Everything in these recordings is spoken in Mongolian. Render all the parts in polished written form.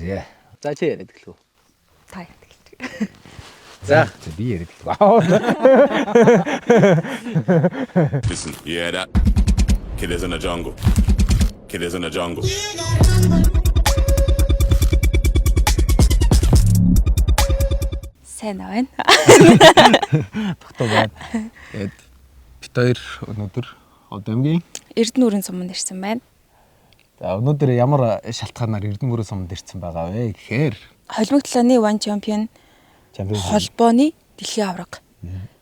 Зэ. За чи яриад гэлөө. Та яриад гэлээ. За Би яриад гэлээ. Listen, you hear that? Killers in the jungle. Killers in the jungle. Сайн байна. тогтоо байна. Тэгээд бит хоёр өнөөдөр Ховд аймгийн Эрдэнэ бүрэн суманд ирсэн байна. За өнөөдөр ямар шалтгаанаар Эрдэнэ бүрэн суманд ирсэн байгаа вэ гэхээр Холимог талааны One Champion чемпион холбооны дэлхийн аварга.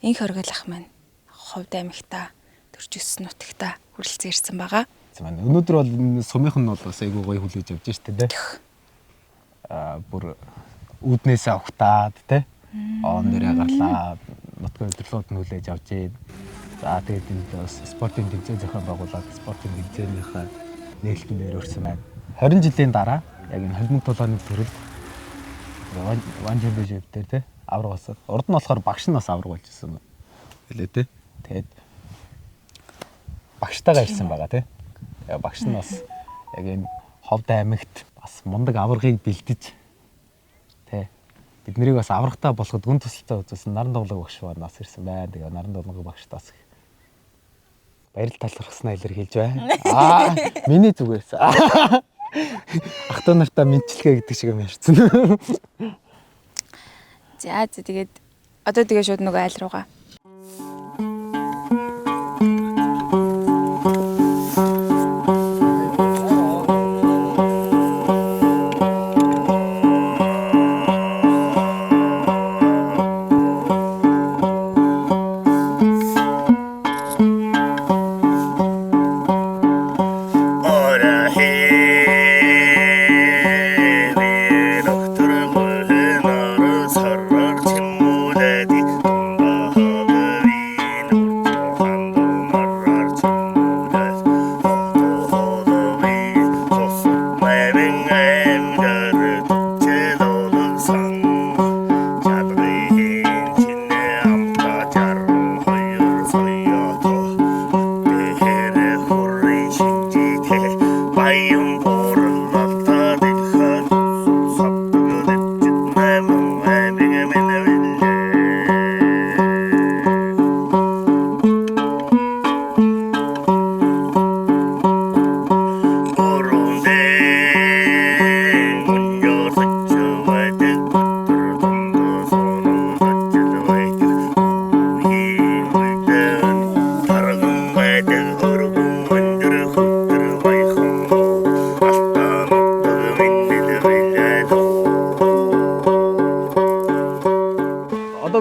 Инх оргил ах маань Ховд аймагта төрж өссөн нутагта хүрэлцэн ирсэн байгаа. маань. Өнөөдөр бол энэ сумынх нь бол бас айгүй гоё хүлээж авч штэ тэ. Аа бүр үүднээсээ ухтаад тэ. Он нэрээ гарлаа. Нутгийн удирдлагууд нь хүлээж авч гин. За тэгээд энд бас спортын тэмцээн зохион байгуулад спортын тэмцээнийхээ нээлтэн дээр өрсөн байна. 20 жилийн дараа яг энэ холимог тулааны төрөл One Championship дээр тэ авраг болсон. Урд нь болохоор багш нь бас авраг болж исэн билээ тэ. Тэгээд багштайгаа ирсэн байгаа тий. Тэгээ багш нь бас яг энэ Ховд аймагт бас мундаг аваргыг бэлдэж тий. Бид нарыг бас аврагтаа болоход гүн тусалцаа үзүүлсэн наран дуглаг багш бас ирсэн байна. Тэгээ наран дуглаг багш бас их баярлал талархснаа илэрхийлж байна. Аа, миний зүгээс. Ах トゥ нартаа мэдчилгээ гэдэг шиг юм ярьсан. За за тэгээд одоо тэгээ шууд нөгөө айл руугаа.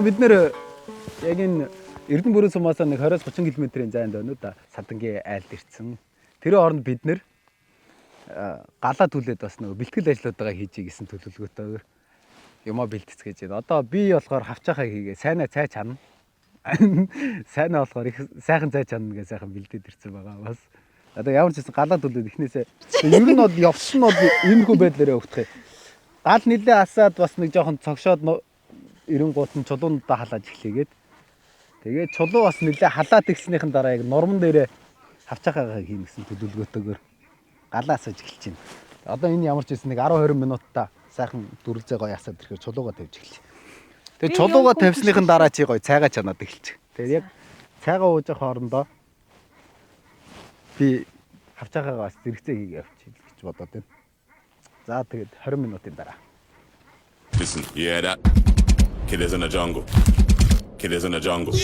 Одоо бид нэр яг энэ Эрдэнэ бүрэн сумаас нэг 20-30 км-ийн зайд байна уу да. Садангийн айлд ирсэн. Тэр хооронд бид нэр галаа түлээд бас нөгөө бэлтгэл ажлуудаа хийж гэсэн төлөвлөгөөтэйгээр юмаа бэлтгэж байна. Одоо би болохоор хавчаахаа хийгээ сайнаа цай чана. Сайнаа болохоор их сайхан цай чана гэж сайхан бэлдээд ирсэн байгаа бас. Одоо ямар ч гэсэн галаа түлээд эхнээсээ ер нь бол явсан нь бол иймэрхүү байдлаараа өгдөх юм. Гал нилээ асаад бас нэг жоохон цогшоод эренгуут нь чулуунуудаа халааж эхлэгээд тэгээд чулуу бас нилээ халаад ихснийхэн дараа яг нурман дээрээ хавчаахаа хийн гэсэн төлөвлөгөөтэйгээр галаа асааж эхэлж байна. Одоо энэ ямар ч байсан нэг 10 20 минутта сайхан дүрлзээ гоё асаад ирэхээр чулуугаа тавьж эхэлж. Тэгээд чулуугаа тавьсныхан дараа чи гоё цайгаа чанаад эхэлж. Тэгээд яг цайгаа ууж явах хоорондоо би хавчаахаа бас зэрэгцээ хийгээ явчих гэж бодоод байна. За тэгээд 20 минутын дараа. Listen, you hear that? Killers in the jungle. Killers in the jungle.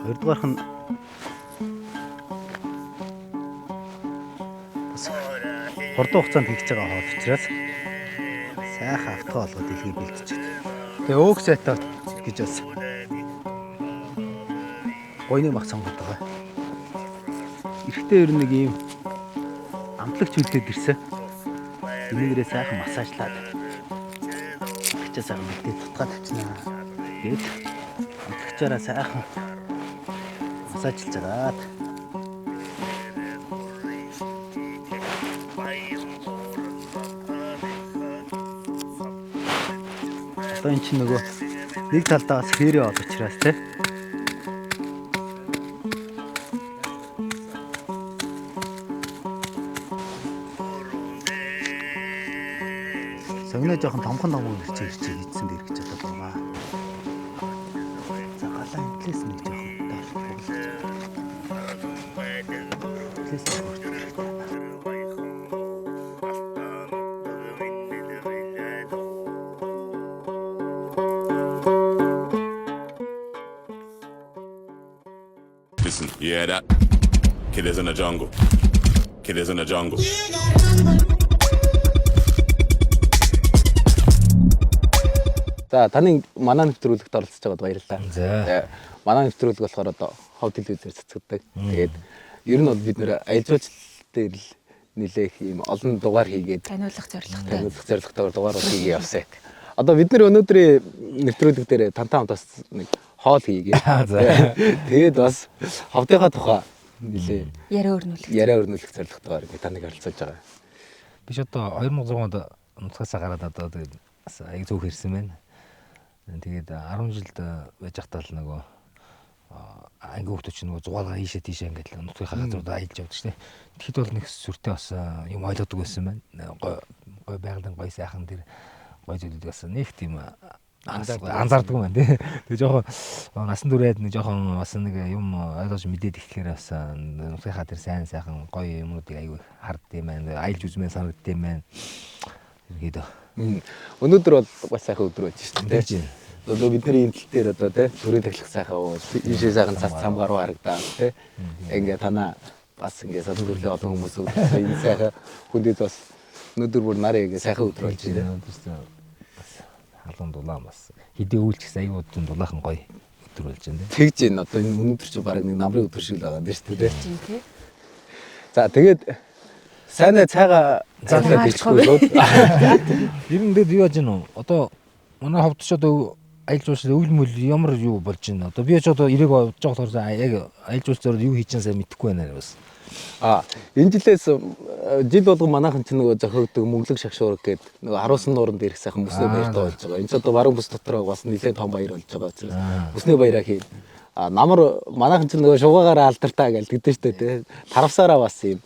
Хоёрдугаарх нь бас хурдан хугацаанд хийж байгаа хоол учраас сайхан автгаа олгоод илгээ бэлтжиж. Тэгээ өөх сайтай гэж бас гойны мах сонгоод байгаа. Эрэхтэй ер нь нэг ийм амтлагч үлдээд ирсэн. Энийгээрээ сайхан массажлаад амтлагчаа сайхан бэлдээд тутгаа тавьчихнаа. Тэгээд амтлагчаараа сайхан массажлж агаад одоо эн чинь нөгөө нэг талдаа бас хэрэг ол учраас те. Согноо жоохон томхон томхон хэрчээ хэрчээ хийцэн дээр гэж одоо байгаа. За галаа энтлээс нэг жоохон доош буглаж байна. Энтлээс бүртгэх хэрэгтэй байна. Listen, you hear that? Killers in the jungle. Killers in the jungle. За таны манай нэвтрүүлэгт оролцож байгаад баярлалаа. За. Манай нэвтрүүлэг болохоор одоо хов телевизээр цэцгдэг. Тэгээд ер нь бол бид нэр аялал жуулчлал дээр л нэлээх ийм олон дугаар хийгээд Таниулах зорилготой. таниулах зорилготойгоор дугаарууд хийгээ явсан. Одоо бид нэр өнөөдрийн нэвтрүүлэг дээр тантай хамт бас нэг хоол хийгээ. За. Тэгээд бас ховдынхаа тухай нэлээ Яриа өрнүүлэх. яриа өрнүүлэх зорилготойгоор ингээд таныг оролцуулж байгаа. Би ч одоо 2006 онд нутгаасаа гараад одоо тэгээд бас аяг зөөх ирсэн байна. Тэгээд 10 жилд байж байхдаа л нөгөө анги хүүхдүүд чинь нөгөө зугаалгаа ийшээ тийшээ ингээд л нутгийнхаа газруудаа аялж явдаг шнэ. Тэгэхэд бол нэг сүртэй бас юм ойлгодог байсан байна. Гой гой байгалийн гой сайхан тэр гой зүйлүүд бас нэг тийм анзаардаг юм байна тий. Тэгээ жоохон насан туршид нэг жоохон бас нэг юм ойлгож мэдээд ихэхээр бас нутгийнхаа тэр сайн сайхан гоё юмнуудыг аягүй хардд юм байна. Аялж үзмээр санагдд юм байна. Ерөнхийдөө. Өнөөдөр бол бас сайхан өдөр болж шээ Тэгж тий. байна. Одоо бидний энэ тал дээр одоо тий төрийн тахилах сайхан уу, ийшээ сайхан цас цамгаар руу харагдаа тий. Ингээ танаа бас ингээ садан төрлийн олон хүмүүс өгсөн энэ сайхан хүндэд бас өнөөдөр бүр нар ингээ сайхан өдөр болж байна. Бас халуун дулаан бас хэдий үүлч гэсэн аягүй удаа дулаахан гоё өдөр болж байна тий. Тэгж байна одоо энэ өнөөдөр чи баг нэг намрын өдөр шиг л байгаа юм шүү дээ тий. Тийм тий. За тэгээд сайнаа цайгаа задлаад ичихгүй лөө. Ер нь тэгээд юу яаж гэнэ үү? Одоо манай ховд ч одоо аялал жуулчлал өвөл мөл ямар юу болж байна? Одоо би ч одоо ирээг явж байгаа болохоор яг аялал жуулчлалаар юу хийж байгаа сайн мэдэхгүй байна бас. А энэ жилээс жил болгон манайхан ч нөгөө зохиогддог мөнгөлөг шагшуурга гээд нөгөө харуулсан нууранд ирэх сайхан бүсний баяртай болж байгаа. Энэ ч одоо баруун бүс дотор бас нэлээд том баяр болж байгаа учраас бүсний баяраа хийн. А намар манайхан ч нөгөө шугаагаараа алдартай гэж тэгдэж штэ тий. Таравсаараа бас юм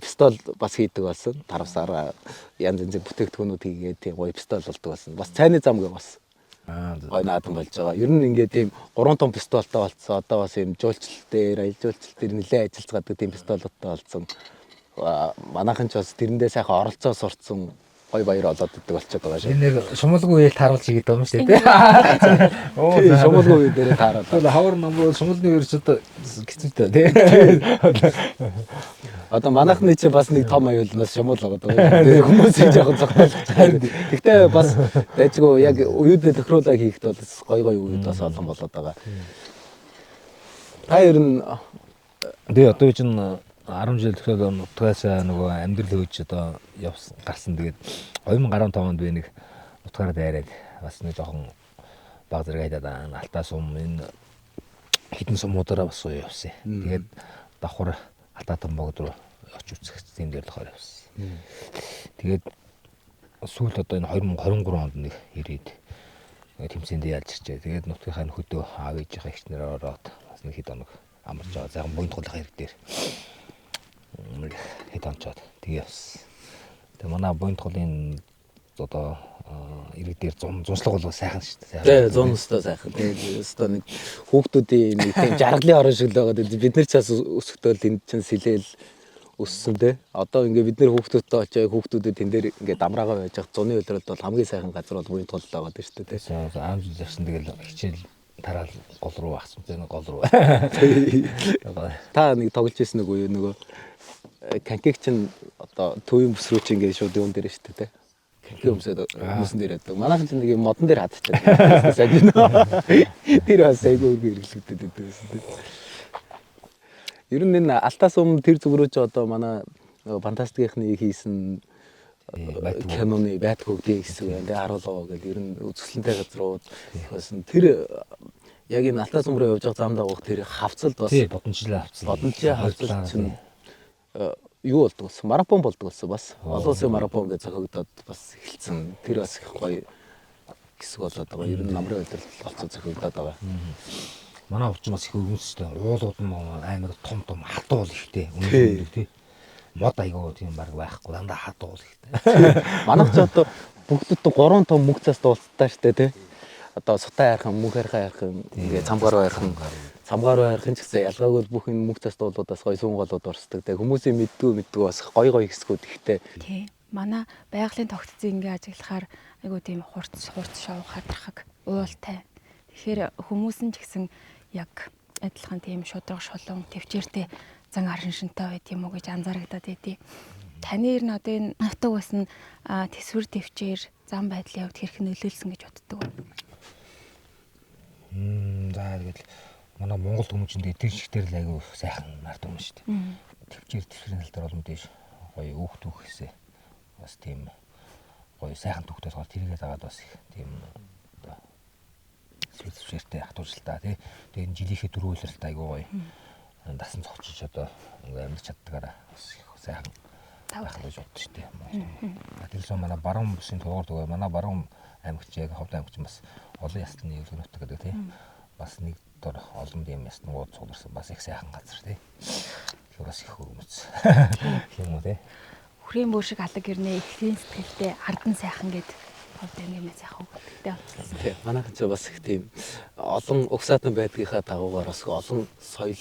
пистол бас хийдэг болсон. Таравсаараа янз янзын бүтээгдэхүүнүүд хийгээд тийм гоё пистол болдог болсон. Бас цайны зам гэ бас гой наадам болж байгаа. Ер нь ингээд тийм 3 том пистолтой болцсон. Одоо бас юм жуулчлал дээр, аялал жуулчлал дээр нэлээд ажиллацгаадаг тийм пистолоттой болцсон. Манайхан ч бас тэрэндээ сайхан оролцоо сурцсан гой баяр олоод идэг болчиход байгаа шүү. Энэ нэг шумалгүй үеэл тааруулж хийгээд байгаа юм шүү дээ. Оо Тийм, шумалгүй үе дээрээ тааруулаад. Тэгвэл хавар намруу шумалны үеэр ч одоо хэцүүтэй тий. Одоо манайхны чи бас нэг том аюул бас шумал байгаа даа. Тэгээ хүмүүсийн жоохон зогтоолж. Гэхдээ бас дайжгүй яг уюудээ тохируулаа хийхэд бол гой гой уюуд бас олон болоод байгаа. Та ер нь Тэгээ одоо би чинь 10 жил төгсөөд нутгаас нөгөө амьдрал хөөж одоо явсан гарсан. Тэгээд 2015 онд би нэг нутгаараа дайраад бас нэг жоохон баг зэрэг хайдаад алтаа сум энэ хідэн сумуудаараа бас уу явсан. Тэгээд давхар алтаа томбог руу очиж үзэх тийм дээр болохоор явсан. Тэгээд сүүл одоо энэ 2023 онд нэг ирээд тэмцээндээ ялж ирчээ. Тэгээд нутгийнхаа хөдөө аав ээжийнхээ эгчнэр ороод бас нэг хэд хоног амарч байгаа. Зайхан буйн тулах хэрэг дээр нэг хэд онцоод тэгээ явсан. Тэгээ манай буйн тулын одоо ирэг дээр зунслаг бол сайхан шүү дээ. Тэ 100 өстой сайхан. Тэгээд өстой нэг хүүхдүүдийн нэг тийм жаргалын орон шиг л байгаа. Бид нар ч бас өсөхдөө л энд чинь сэлээл өссөн те. Одоо ингээ бид нэр хүүхдүүдтэй очиж хүүхдүүдэд тэн дээр ингээ дамраагаа байж хат зуны улиралд бол хамгийн сайхан газар бол буйн тул л байгаа шүү дээ те. Аав жил тэгэл хичээл тараал гол руу ахсан зэн гол руу. Та нэг тоглож ирсэн нэг үе нөгөө канкиг чинь одоо төвийн бүс рүү чи ингээ шууд юун дээр шүү дээ те. Канкиг өмсөд өмсөн дээр байдаг. Манайхан чинь нэг юм модон дээр хадчихсан. Сайн гинэ. Тэр бас айгүй өргө хэрэглэгдээд байдаг гэсэн те. Ер нь энэ алтаас өмнө тэр зүг рүү чи одоо манай нөгөө фантастикийнхны хийсэн киноны байтгуугийн хэсэг байна. Тэгээ харуулгаа гэл ер нь үзэсгэлэнтэй газрууд байсан. Тэр яг энэ алтаас өмнө рүү явж байгаа зам дагуух тэр хавцалд бас Тий, бодончлаа авцсан. Бодончийн хавцал чинь юу болдог болсон? Марафон болдог болсон бас. Олон улсын марафон гэж зохиогдоод бас эхэлсэн. Тэр бас их гоё хэсэг болоод байгаа. Ер нь намрын удирдал болцоо зохиогдоод байгаа. Манай хувьд ч бас их өвөнстэй. Уулууд нь амар том том хатуу бол ихтэй. Өндөр тий. Мод айгуу тийм баг байхгүй, дандаа хадуул ихтэй. Манайх ч одоо бүгдд 3 том мөнх цас дуулттай штэ тий. Одоо сутай хайрхан, мөнх хайрхан хайрхан, ингээ цамгаар хайрхан, цамгаар хайрхан ч гэсэн ялгаагүй бүх энэ мөнх цас дуулуудаас гоё сүүн голууд орсдог. Тэгээ хүмүүсийн мэддгүү бас гоё гоё хэсгүүд ихтэй. Тий. Манай байгалийн тогтцыг ингээ ажиглахаар айгуу тийм хурц шоу хадрахаг уултай. Тэгэхээр хүмүүс нь ч гэсэн яг адилхан тийм шудраг шулуун төвчээртэй зан аршиншинтай байт юм уу гэж анзаарагдаад байдیں۔ Таны ер нь одоо энэ нутаг бас нь төсвөр төвчээр зан байдлын хувьд хэрхэн нөлөөлсөн гэж боддог вэ? За тэгэл манай Монгол хүмүүчин тэгээ тэр чигтэр л айгүй сайхан нарт юм шүү дээ. Төвчээр төвчрийн тал дээр бол мэдээж гоё өөх түүхээсээ бас тийм гоё сайхан түүхтэй болохоор тэрийгээ дагаад бас их тийм одоо сүлжээртэй хатуурчлаа тий. Тэгээ энэ жилийнхээ дөрөв улиралд айгүй гоё дасан зогчиж одоо ингээ амьдарч чаддгаараа бас их сайхан байх гэж боддог шүү дээ. Тэрээс манай баруун бүсийн туугар дугаар манай баруун аймагч яг Ховд аймагч бас олон ястны эвлэг нутаг гэдэг тий. Бас нэг дор олон тийм ястнууд цугларсан бас их сайхан газар тий. Тэгэхээр бас их хөрөмц. Тийм үү тий. Хүрийн бөөр шиг алаг гэрнээ ихрийн сэтгэлдээ ардан сайхан гэд Ховд аймгийн мэд сайхан хөвгөлтэй болчихсон. Тий. Манайхан ч бас их тийм олон угсаатан байдгийнхаа дагуугаар бас олон соёл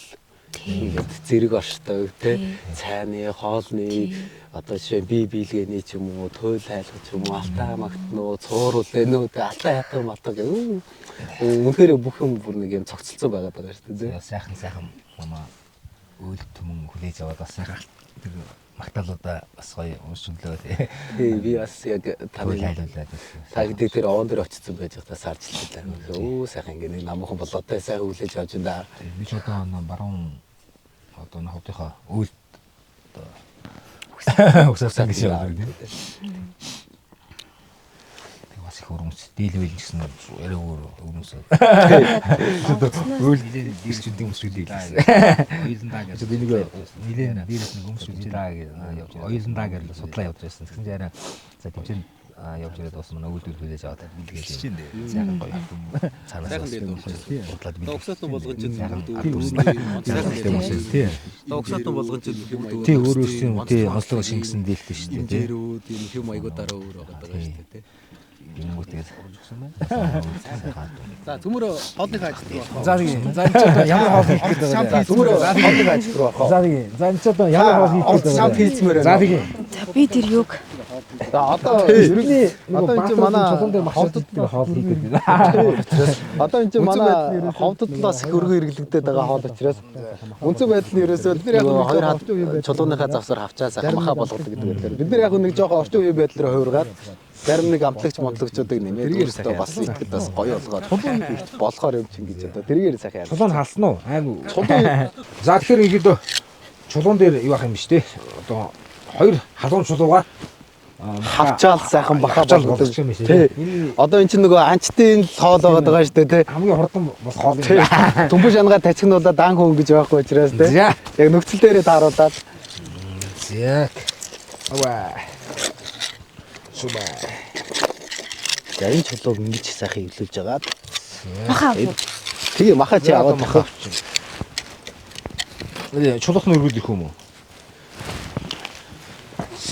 ингээд зэрэг оршдог тий. Цайны, хоолны одоо жишээ бие биелгээний ч юм уу, туйл хайлах ч юм уу, алтаа магтнуу, цууруул нөө тий, алтаа ятга матга гэх. Үнэхээр бүх юм бүр нэг юм цогцолцсон байгаад байгаа шүү дээ. Сайхан сайхан манай үйл түмэн хүлээж аваад бас сайхан тэр магтаалуудаа бас гоё уншинлөө тий. Тий, би бас яг таны хайлуулаад та гэдэг тэр овон дээр очсон байж байхдаа саржлаа. Өө сайхан ингэ нэг намуухан болоо тэ сайхан хүлээж авч энэ. Би ч одоо баруун одоо энэ ховдынхоо үйл одоо угсаасан гэж байна тий. Тэг бас их өрөмс дийлвэл гэсэн яриа өөр өрөмс. Үйл дэрч үндийн өмсрүүлээ гэсэн. Оюуландаа гэж. Одоо энийг нилээн дээрээс нэг өмсрүүлж даа гэж явж оюуландаа гэж судлаа явж байсан. Тэгсэн чинь арай за тэмцээн явж ирээд бас манай үйлдвэр хүлээж аваад Бэлгэлж чинь дээ. Сайхан гоё. Цаанаас Сайхан дээр дурсаж. судлаад Одоо угсаатан болгон чинь Сайхан бүгд сайхан сайхан өмсөл тий. Одоо угсаатан болгон чинь бүгд Тий өөр өөрсдийн тий онцлог шингэсэн дийлтэй шүү дээ тий. Имжээрүүд юм хэм маягуудаараа өөр байгаа даа шүү дээ тий. Тэнгүүт тэгээд За төмөрөө хоолныхаа ажил руу орох. За тийм. За энэ ч одоо ямар хоол хийх гээд байгаа вэ? Төмөрөө хоолныхаа ажил руу орох. За тийм. За энэ ч одоо ямар хоол хийх гээд байгаа Шамп вэ? хийцмээр За байна. тийм. За би тэр юг За одоо ерөнхий Одоо одоо энэ чинь манай чулуун дээр махшаад иддэг хоол хийх гээд байна. Одоо энэ чинь манай ховдодлоос их өргөн хэрэглэгдээд байгаа хоол учраас үндсэн байдал нь ерөөсөө бид нар яг нэг хоёр хад чулууныхаа завсар хавчаа сайхан маха болгодог гэдэг байлаа. Бид нар яг нэг жоохон орчин үеийн байдлаар хувиргаад зарим нэг амтлагч монтлагчуудыг нэмээд өөрсдөө бас итгэд бас гоё болгоод их болохоор юм чинь гэж одоо тэргээр сайхан яа. Чулуун халсан уу? Айгу. За тэгэхээр ихэд чулуун дээр юу ах юм бэ те? Одоо хоёр халуун чулуугаар Хавчаал сайхан баха хавчаал болгодог. болгох юм биш Тий. үү? Одоо энэ чинь нөгөө анчтын л хоол байгаад байгаа шүү дээ тий. Хамгийн хурдан болох хоол юм байна. Төмбө шангаа тачигнуулаад даан хүн гэж байхгүй учраас тий. За. Яг нөхцөл дээрээ тааруулаад За. Аваа. Сумаа. За энэ чулууг ингэж сайхан эвлүүлж агаад маха тэгээ маха чи аваад маха. маха. Чулуух нь өргөл их юм уу?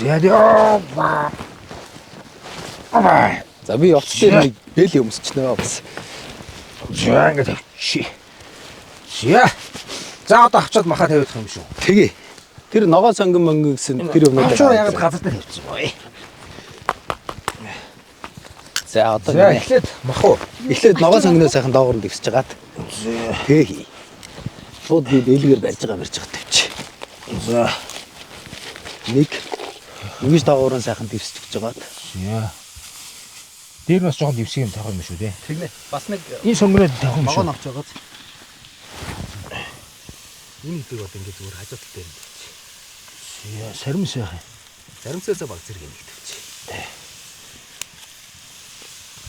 За яа. Аваа. За би явц дээр нэг бэл өмсчнөө бас. За ингэ тавьчих. За. За одоо авчаад маха тавиадах юм шүү. Тэгээ. Тэр ногоон сонгон монгон гэсэн тэр юмнууд. Авчаар ягаад газар дээр тавьчихсан бо. За одоо За эхлээд мах уу. эхлээд ногоон сонгоноо сайхан доогоор нь дэвсэж хагаад. Тэгээ. Шууд би бэлгээр барьж байгаа барьж байгаа тавьчих. За. Нэг ингэж доогоор нь сайхан дэвсэж гэж байгаад. За. Дээр нь бас жоохон дэвсэг юм тавих юм шүү дээ. Тэгнэ. Бас нэг Энэ сонгоноо тавих юм шүү. ногоон авч байгаад. Энэ хэдийг бол ингэ зүгээр хажуу тал дээр нь тавьчих. За саримс яах юм. Заримсаасаа баг зэрэг нэг тавьчих.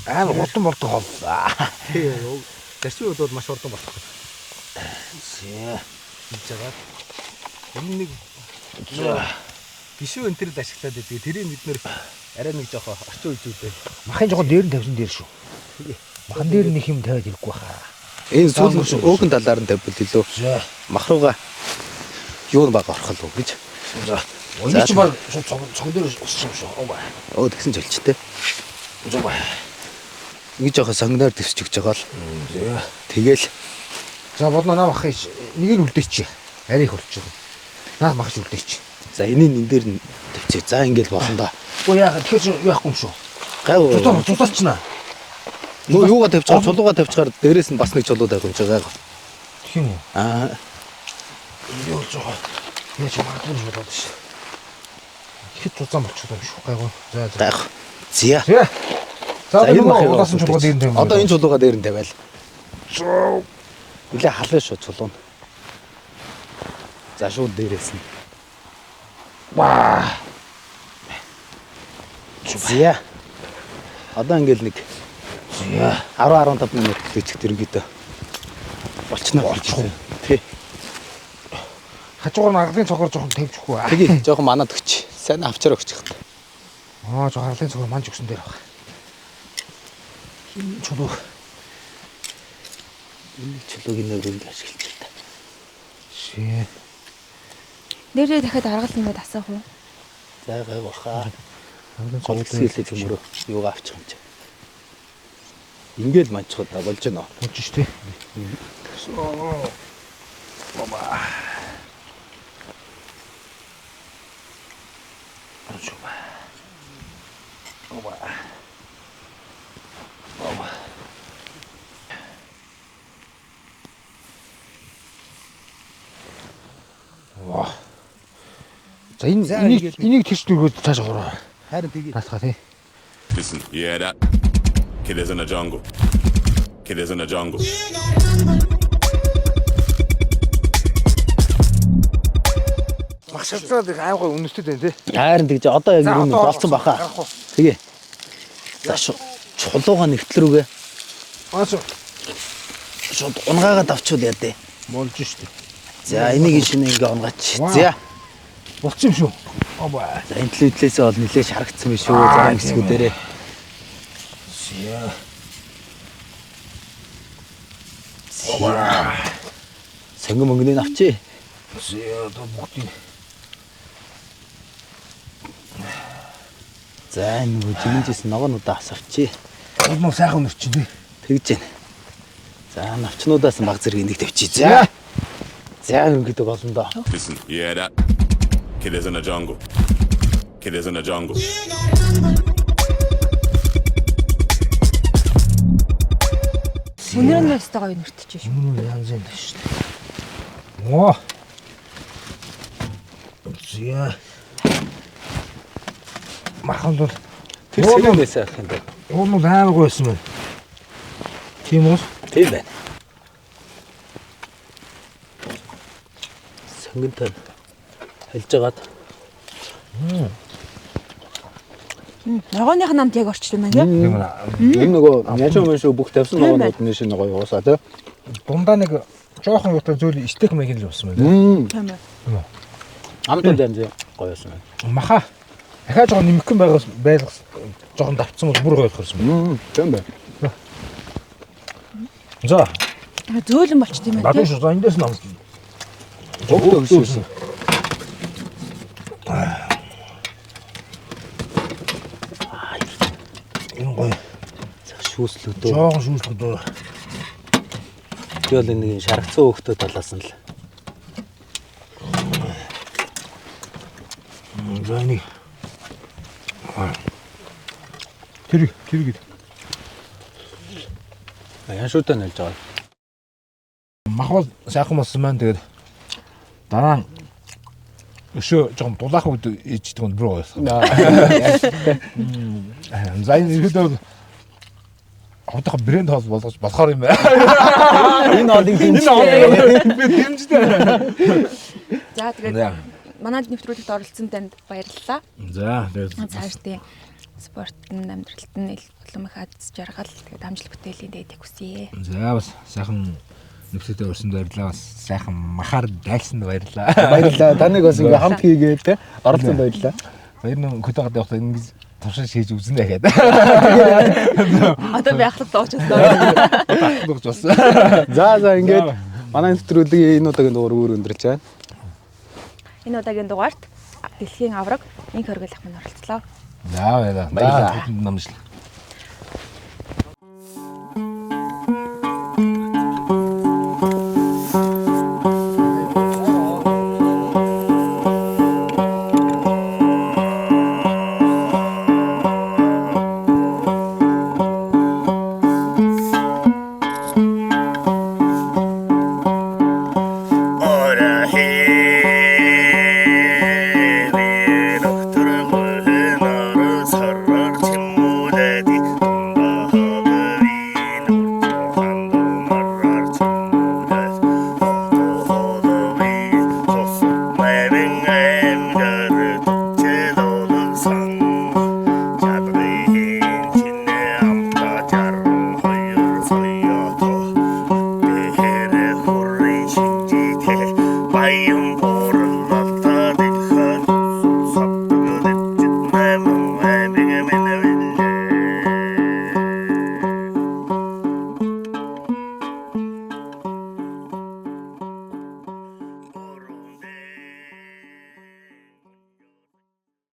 Амар хурдан болдог хоол. Тий. Зарчим үед бол маш хурдан болох. За. Хийж байгаа. Энэ нэг гişүү энэ төр л ашиглаад байдаг. Тэрийг бид нэр арай нэг жоохоо орчин үеичүүдээ. Махын жоохон дээр нь тавьсан дээр шүү. Махан дээр нэг юм тавиад ирэхгүй хаа. Энэ сүүл өөхөн талаар нь тавьбал илүү За. мах руугаа юу баг орох л үү гэж. За. Энэ чи баг шууд цогон дээр усчих юм шүү. Оо. Оо тэгсэн ч болчтой. За. Ингэж жоохон сонгоноор дэвсч өгч байгаа л. За. Тэгэл За бодно наа мах нэг нь үлдээч. Арай их болчих. Наа мах үлдээч. За энийг энэ дээр нь тавьчих. За ингээл болно да. Үгүй яах тэгэхээр чи юу яахгүй юм шүү. Гайгүй. Зутаа зутаачна. Нөө юугаа тавьчихаар чулуугаа тавьчихаар дээрээс нь бас нэг чулуу тавих юм чи гайгүй. Тэгэх юм уу? Аа Юу болж байгаа? Яаж магадгүй юм болоод шээ. Ихэд зузаан болчиход юм шүү. Гайгүй. За за. гайгүй. Зя. За. За За энэ энэ махыг удаасан чулуу дээр нь тавина. Одоо энэ чулуугаа дээр нь тавиал. Нилээ халаа шүү чулуу нь. За шууд дээрээс нь. Ваа. Зя. Одоо ингээл нэг За. 10 15 минут хийчих тэрэгдээ. Болчихно. Болчих уу? Тий. Хажуугаар нь аргалын цогоор жоохон тавьж өгөх үү? Тэгээ жоохон манад өгч. Сайн авчаар өгчих. Аа жоохон аргалын цогоор манж өгсөн дээр баг. Энэ чулуу Энэ чулууг нэг үнд ашиглаж та. шээ. Нэрээ дахиад аргал ингээд асаах уу? За гайгүй хаа. Аргалын Гол цогоор хэсгээ төмөрөө юугаа авчих юм чи. Ингээл манчхад та болж гинэ. болж штэ. За энэ энийг энийг тэрч нүгөө цааш хураа. Харин тэгээ. Наасгаа тий. Listen, yeah that. Killers in the jungle. Killers in the jungle. Мах шавцаад их аим гой үнэртэй байна тий. Харин тэгж одоо яг юм одоо болсон баха. гарах уу? Тэгээ. За шу чулуугаа нэгтэл рүүгээ Аа шууд шууд унгаагаад авчвал яа дээ. болж штэ. За энийг шинэ ингээ унгаач. Вау. За. Болчих юм шүү. Обаа. За энэ төлөвлөлөөсөө бол нилээ шарагдсан биш үү? Аа, Зарим тийм хэсгүүдээрээ. За. Сонгон мөнгөнийг авчи. За одоо бүгдийг За энэ нөгөө жимэнжээс ногоонуудаа ас авчи. Улмаа сайхан өнөрч чинь тий. Тэгж байна. За навчнуудаас баг зэрэг энийг тавьчих. За. За ерөнхийдөө болно доо. Listen, yeah that. Killers in the jungle. Killers in the jungle. Үнэр нь өстой гоё нэртэж шүү. Өмнө нь янз янз шүү дээ. Оо. За. Махан бол Тэр сэрэнээс авах юм байна. уул нь амар гоё байсан байна. Тийм үү? Тийм байна. Сонгонтой хольж агаад Ногооных намд яг орчлоо юм байна тий. Тийм ээ. Энэ нөгөө яжуу мэн шүү бүх тавьсан Тийм байна. ногоонууд нь шинэ гоё уусаа тий. Дундаа нэг жоохон юутай зүйл стейк маяг л болсон байна. Мм. Тийм ээ. Амт янз гоё байсан байна. Маха дахиад жоохон нэмэгхэн байгаас байлгас жоохон давтсан бол бүр гоё болох юм байна. Мм. Тийм байна. За, Зөөлөн болчт юм байна гадуур тий. шүү. За эндээс нь авсан. Өвдөө өссөн. Энэ гоё. Шүүслүүдөө. Жоохон шүүслэг дөө. Би бол энэ нэг шаргацсан хөөхтөө талаас нь л. За энийг. Тэр тэр гээд Яншуутай нэлж байгаа. мах бол сайхан болсон маань тэгээд дараа нь өшөө жоохон дулаахан үед иждэг нь бүр гоё байсан. За энэ ихэд бол одоохо брэнд хоол болгож болохоор юм байна. Энэ хоолыг Энэ хоолыг би дэмждэг. За тэгээд манай нэвтрүүлэгт оролцсон танд баярлалаа. За тэгээд Цаашдын спорт нь амьдралд нь улам их аз жаргал тэгээд амжилт бүтээлийн дээдийг хүсье. За бас сайхан нэвтрүүлэгтээ урьсанд баярлалаа. Бас сайхан махаар дайсанд баярлалаа. Баярлалаа. Таныг бас ингээ хамт хийгээд те оролцсон баярлалаа. Баяр нь хөтөөгд явахдаа ингэж туршиж хийж үзнэ гэдэг. Одоо байхлаа дууч болсон. Дууч болсон. За за ингээд манай нэвтрүүлгийн энэ удаагийн дугаар өөр өндөрлж байна. Энэ удаагийн дугаарт дэлхийн авраг инх хоригл ах маань оролцлоо. За баярлалаа. Баярлалаа. Намжлаа.